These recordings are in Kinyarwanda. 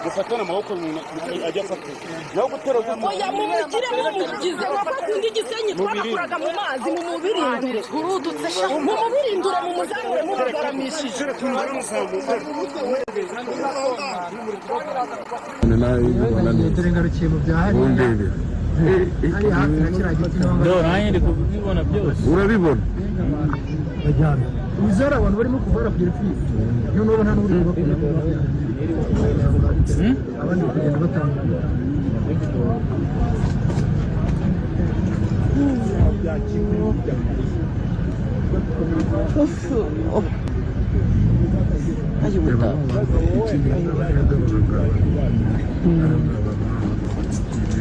Mufatane amaboko, umuntu ajya afata nawe gutera gutya. Oya, mumugire mumugize nka kwa kundi Gisenyi twabakuraga mu mazi. Mumubirindure, mumubirindure, mumuzamure mumugaramishije. Dore ngarukiye mu bya hariya. Undebera. Hariya hafi na kiriya giti niho. Do, nanjye ndi kubibona byose. Urabibona. Bajyana uzari abantu barimo kuva kugera ipfuye, noneho nta n'uri kubakura, abandi bakagenda batanga.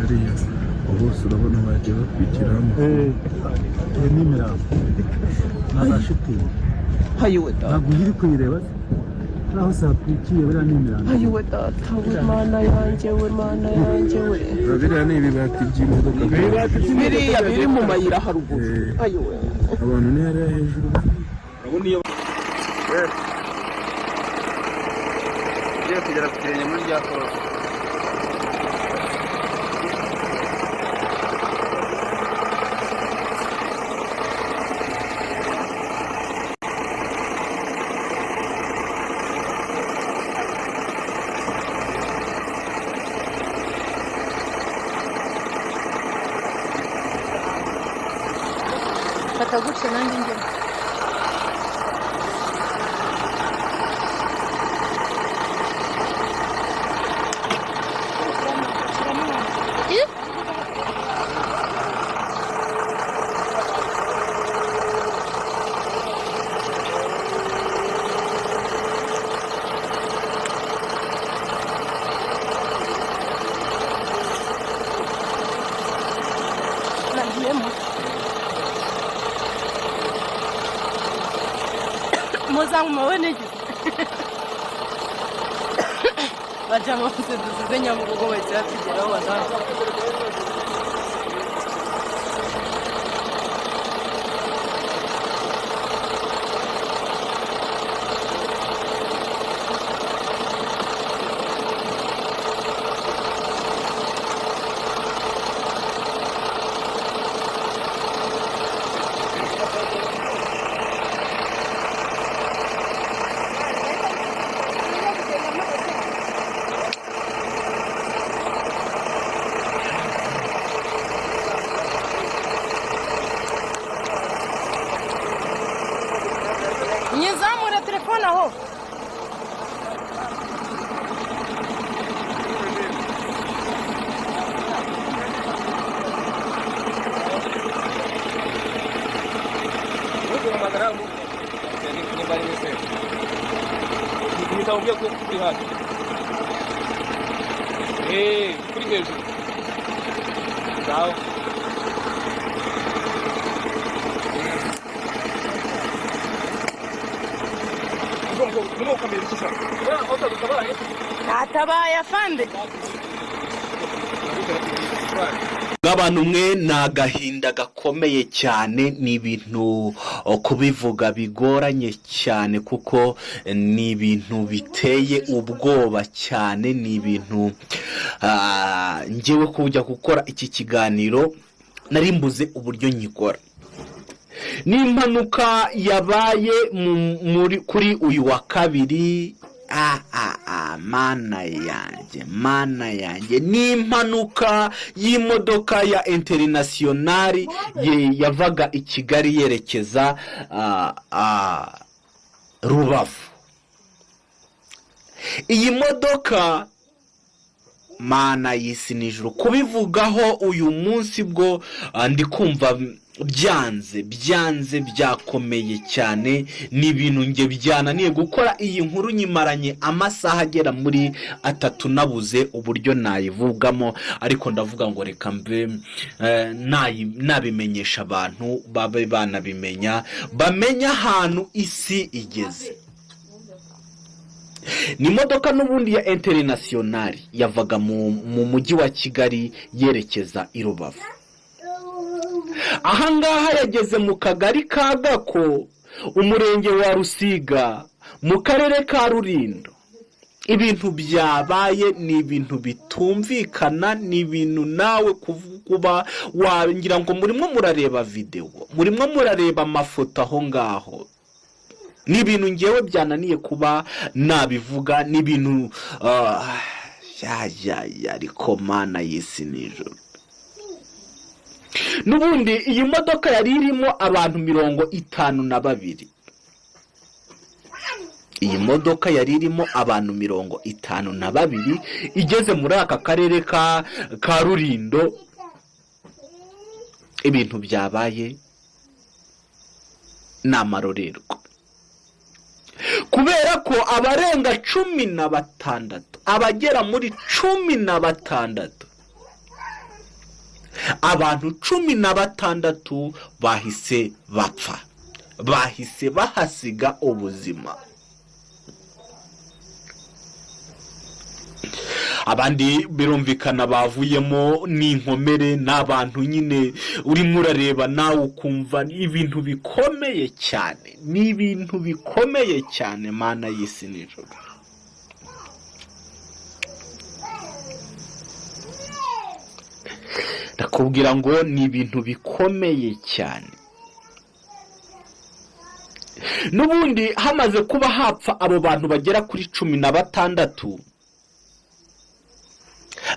Hariya bose urabona bagiye batwikiramo. Iyi ni imirambo na za shitingi, ntabwo uri kuyireba se naho se hatwikiye, buriya ni imirambo. Ayiwe data we, Mana yanjye we, Mana yanjye we! Biriya ni ibibati by'imodoka. Biriya biri mu mayira haruguru, ayiwe! Abantu ni hariya hejuru. Ugiye kugera ku kirenge muri rya korosi. Fata gutya nanjye ngera. Nagiyemo muzanyuma we nigeze bajya bose dusize Nyabugogo, bahita batugeraho badamu. Nyizamure telefone aho. Ntuguhamagara nimba ari wese ibitabo byo kuri hafi kuri hejuru sawa. Natabaye afande. Bw'abantu mwe, ni agahinda gakomeye cyane, ni ibintu kubivuga bigoranye cyane kuko ni ibintu biteye ubwoba cyane. Ni ibintu njyewe kujya gukora iki kiganiro nari mbuze uburyo nyikora. Ni impanuka yabaye kuri uyu wa kabiri. Mana yanjye, Mana yanjye! Ni impanuka y'imodoka ya International yavaga i Kigali yerekeza Rubavu. Iyi modoka, Mana y'isi n'ijuru, kubivugaho uyu munsi bwo ndi kumva byanze byanze, byakomeye cyane. Ni ibintu nge byananiye gukora iyi nkuru, nyimaranye amasaha agera muri 3 nabuze uburyo nayivugamo, ariko ndavuga ngo reka mbe nabimenyesha abantu babe banabimenya, bamenye ahantu isi igeze. Ni imodoka n'ubundi ya International yavaga mu mujyi wa Kigali yerekeza i Rubavu. Ahangaha yageze mu kagari ka Gako, umurenge wa Rusiga, mu karere ka Rulindo. Ibintu byabaye ni ibintu bitumvikana, ni ibintu nawe kuba wagira ngo murimo murareba videwo, murimo murareba amafoto aho ngaho. Ni ibintu ngewe byananiye kuba nabivuga, ni ibintu ya ya ya, ariko Mana y'isi n'ijoro. N'ubundi iyi modoka yari irimo abantu 52. Iyi modoka yari irimo abantu 52 igeze muri aka karere ka Rulindo. Ibintu byabaye ni amarorerwa, kubera ko abarenga 16, abagera muri 16, abantu 16 bahise bapfa, bahise bahasiga ubuzima. Abandi birumvikana bavuyemo n'inkomere, ni abantu nyine urimo urareba nawe ukumva ibintu bikomeye cyane, ni ibintu bikomeye cyane, Mana y'isi n'ijoro. Ndakubwira ngo ni ibintu bikomeye cyane. N'ubundi hamaze kuba hapfa abo bantu bagera kuri 16,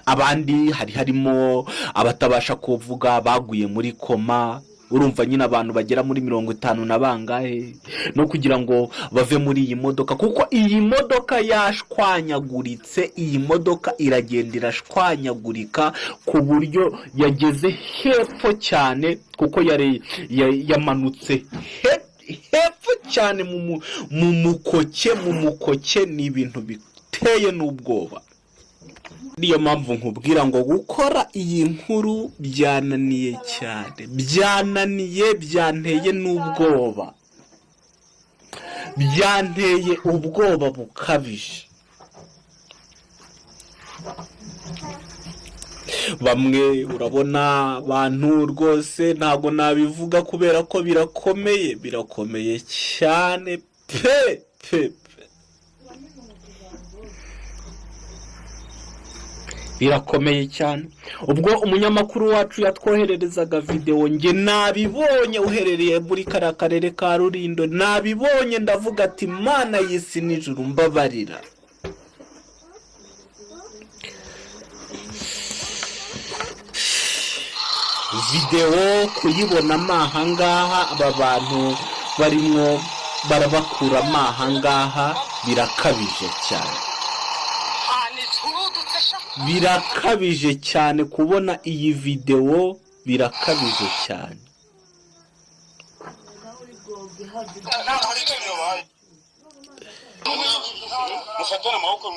abandi hari harimo abatabasha kuvuga baguye muri koma. Urumva nyine abantu bagera muri 50 na bangahe, no kugira ngo bave muri iyi modoka, kuko iyi modoka yashwanyaguritse. Iyi modoka iragenda irashwanyagurika ku buryo yageze hepfo cyane, kuko yari yamanutse hepfo cyane mu mukoke, mu mukoke. Ni ibintu biteye n'ubwoba. Niyo mpamvu nkubwira ngo gukora iyi nkuru byananiye cyane, byananiye, byanteye n'ubwoba, byanteye ubwoba bukabije. Bamwe urabona abantu rwose ntabwo nabivuga kubera ko birakomeye, birakomeye cyane pe pe pe, birakomeye cyane. Ubwo umunyamakuru wacu yatwohererezaga videwo, nge nabibonye uherereye muri kariya karere ka Rulindo, nabibonye ndavuga ati Mana y'isi n'ijuru mbabarira. Videwo kuyibona ahangaha, aba bantu barimo barabakura ahangaha, birakabije cyane, birakabije cyane kubona iyi videwo, birakabije cyane. Mufatane amaboko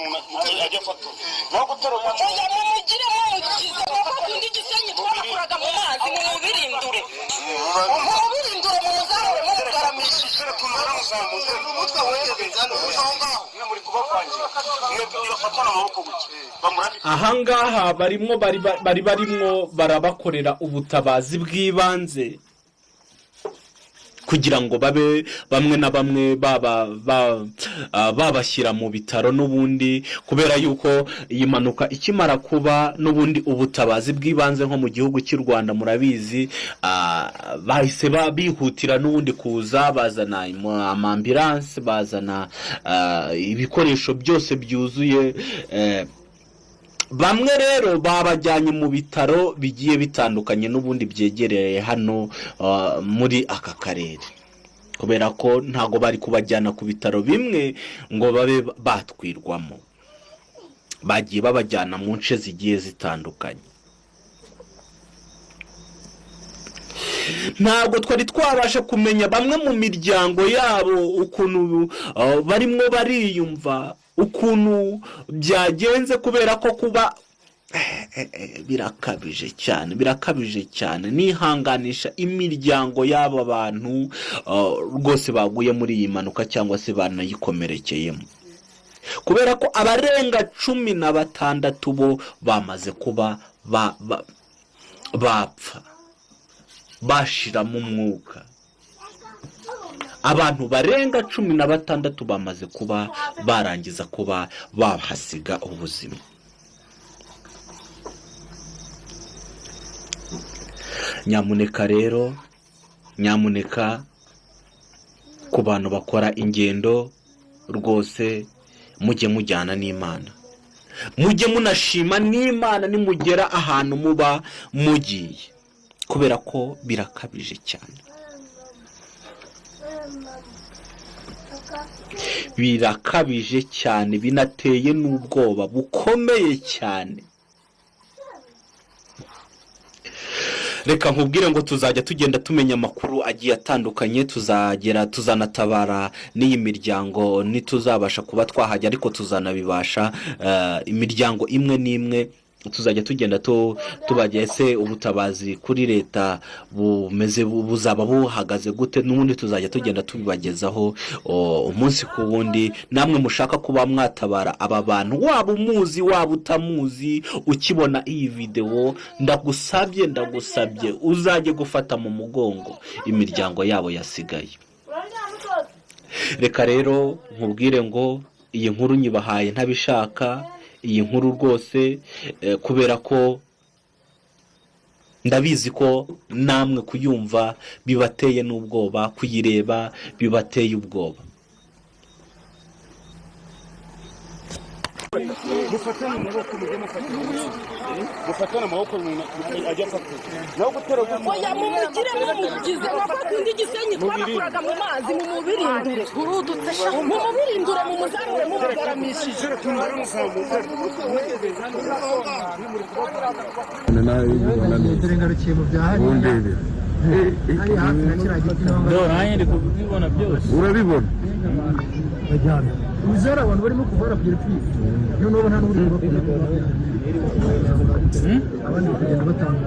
ajya afata naho guterura Oya, mumugire mumugize nka kwa kundi Gisenyi twabakuraga mu mazi, mu mubirindure, mu mubirindure, mu muzamure mumugaramishije. Ahangaha barimo bari barimo barabakorera ubutabazi bw'ibanze kugira ngo babe bamwe na bamwe babashyira mu bitaro n'ubundi, kubera yuko iyi mpanuka ikimara kuba n'ubundi ubutabazi bw'ibanze nko mu gihugu cy'u Rwanda murabizi, bahise bihutira n'ubundi kuza, bazana amambilanse, bazana ibikoresho byose byuzuye. Bamwe rero babajyanye mu bitaro bigiye bitandukanye n'ubundi byegereye hano muri aka karere, kubera ko ntago bari kubajyana ku bitaro bimwe ngo babe batwirwamo, bagiye babajyana mu nce zigiye zitandukanye. Ntabwo twari twabasha kumenya bamwe mu miryango yabo ukuntu barimo bariyumva, ukuntu byagenze, kubera ko kuba birakabije cyane, birakabije cyane. Nihanganisha imiryango y'aba bantu rwose baguye muri iyi mpanuka cyangwa se banayikomerekeyemo, kubera ko abarenga 16 bo bamaze kuba bapfa, bashiramo umwuka. Abantu barenga 16 bamaze kuba barangiza kuba bahasiga ubuzima. Nyamuneka rero, nyamuneka ku bantu bakora ingendo rwose, mujye mujyana n'Imana, mujye munashima n'Imana nimugera ahantu muba mugiye, kubera ko birakabije cyane, birakabije cyane, binateye n'ubwoba bukomeye cyane. Reka nkubwire ngo tuzajya tugenda tumenya amakuru agiye atandukanye, tuzagera tuzanatabara n'iyi miryango ntituzabasha kuba twahajya, ariko tuzanabibasha. Imiryango imwe n'imwe tuzajya tugenda tubagira ese ubutabazi kuri leta bumeze buzaba buhagaze gute, n'ubundi tuzajya tugenda tubibagezaho umunsi ku wundi. Namwe mushaka kuba mwatabara aba bantu, waba umuzi waba utamuzi, ukibona iyi videwo ndagusabye, ndagusabye uzajye gufata mu mugongo imiryango yabo yasigaye. Reka rero nkubwire ngo iyi nkuru nyibahaye ntabishaka, iyi nkuru rwose, kubera ko ndabizi ko namwe kuyumva bibateye n'ubwoba, kuyireba bibateye ubwoba. Mufatane amaboko, mujye mufatana, mufatane amaboko ajya afata naho gutera. Oya, mumugire mumugize nka kwa kundi Gisenyi twabakuraga mu mazi, mu mubirindure, mu mubirindure, mu muzamure mumugaramishije. Dore ngarukiye mu bya hariya hari hafi na kiriya giti. Nanjye ndi kubibona byose. Urabibona. Bajyana uzara abantu barimo kuva kugera epfo, noneho nta n'uri kubakura, abandi bari kugenda batanga.